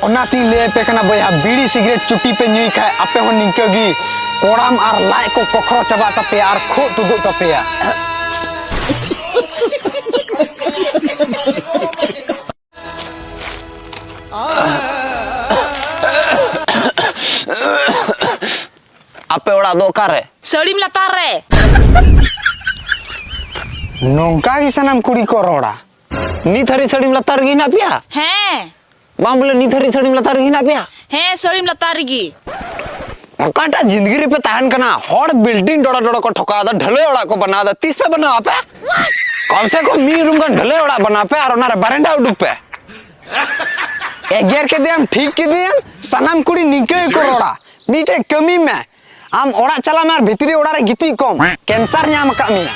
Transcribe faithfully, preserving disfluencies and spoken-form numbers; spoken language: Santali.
ᱚᱱᱟᱛᱤᱧ ᱞᱟᱹᱭ ᱟᱯᱮ ᱠᱟᱱᱟ ᱵᱚᱭᱦᱟ, ᱵᱤᱲᱤ ᱥᱤᱜᱨᱮᱴ ᱪᱩᱴᱤ ᱯᱮ ᱧᱩᱭ ᱠᱷᱟᱡ ᱟᱯᱮ ᱦᱚᱸ ᱱᱤᱝᱠᱟᱹ ᱜᱮ ᱠᱚᱲᱟᱢ ᱟᱨ ᱞᱟᱡ ᱠᱚ ᱠᱚᱠᱷᱨᱚ ᱪᱟᱵᱟᱜ ᱛᱟᱯᱮᱭᱟ ᱟᱨ ᱠᱷᱩᱜ ᱛᱩᱫᱩᱜ ᱛᱟᱯᱮᱭᱟ᱾ ᱟᱯᱮ ᱚᱲᱟᱜ ᱫᱚ ᱚᱠᱟᱨᱮ? ᱥᱟᱹᱲᱤᱢ ᱞᱟᱛᱟᱨ ᱨᱮ᱾ ᱱᱚᱝᱠᱟ ᱜᱮ ᱥᱟᱱᱟᱢ ᱠᱩᱲᱤ ᱠᱚ ᱨᱚᱲᱟ᱾ ᱱᱤᱛ ᱦᱟᱹᱨᱤᱡ ᱥᱟᱹᱲᱤᱢ ᱞᱟᱛᱟᱨ ᱨᱮᱜᱮ ᱦᱮᱱᱟᱜ ᱯᱮᱭᱟ? ᱦᱮᱸ᱾ ᱵᱟᱝ ᱵᱚᱞᱮ, ᱱᱤᱛ ᱦᱟᱹᱨᱤᱡ ᱥᱟᱹᱲᱤᱢ ᱞᱟᱛᱟᱨ ᱨᱮᱜᱮ ᱦᱮᱱᱟᱜ ᱯᱮᱭᱟ? ᱦᱮᱸ, ᱥᱟᱹᱲᱤᱢ ᱞᱟᱛᱟᱨ ᱨᱮᱜᱮ᱾ ᱚᱠᱟᱴᱟᱜ ᱡᱤᱱᱫᱜᱤ ᱨᱮᱯᱮ ᱛᱟᱦᱮᱱ ᱠᱟᱱᱟ? ᱦᱚᱲ ᱵᱤᱞᱰᱤᱝ ᱰᱚᱲᱚ ᱰᱚᱲᱚ ᱠᱚ ᱴᱷᱚᱠᱟᱣ ᱮᱫᱟ, ᱰᱷᱟᱹᱞᱟᱹᱭ ᱚᱲᱟᱜ ᱠᱚ ᱵᱮᱱᱟᱣ ᱮᱫᱟ, ᱛᱤᱥ ᱯᱮ ᱵᱮᱱᱟᱣᱟ ᱟᱯᱮ? ᱠᱚᱢ ᱥᱮ ᱠᱚᱢ ᱢᱤᱫ ᱨᱩᱢ ᱜᱟᱱ ᱰᱷᱟᱹᱞᱟᱹᱭ ᱚᱲᱟᱜ ᱵᱮᱱᱟᱣ ᱯᱮ ᱟᱨ ᱚᱱᱟᱨᱮ ᱵᱟᱨᱮᱱᱰᱟ ᱩᱰᱩᱠ ᱯᱮ᱾ ᱮᱜᱮᱨ ᱠᱮᱫᱮᱭᱟᱢ, ᱴᱷᱤᱠ ᱠᱮᱫᱮᱭᱟᱢ, ᱥᱟᱱᱟᱢ ᱠᱩᱲᱤ ᱱᱤᱝᱠᱟᱹ ᱜᱮᱠᱚ ᱨᱚᱲᱟ᱾ ᱢᱤᱫᱴᱮᱡ ᱠᱟᱹᱢᱤ ᱢᱮ, ᱟᱢ ᱚᱲᱟᱜ ᱪᱟᱞᱟᱜ ᱢᱮ ᱟᱨ ᱵᱷᱤᱛᱨᱤ ᱚᱲᱟᱜ ᱨᱮ ᱜᱤᱛᱤᱡ ᱠᱚᱢ, ᱠᱮᱱᱥᱟᱨ ᱧᱟᱢ ᱟᱠᱟᱫ ᱢᱮᱭᱟ᱾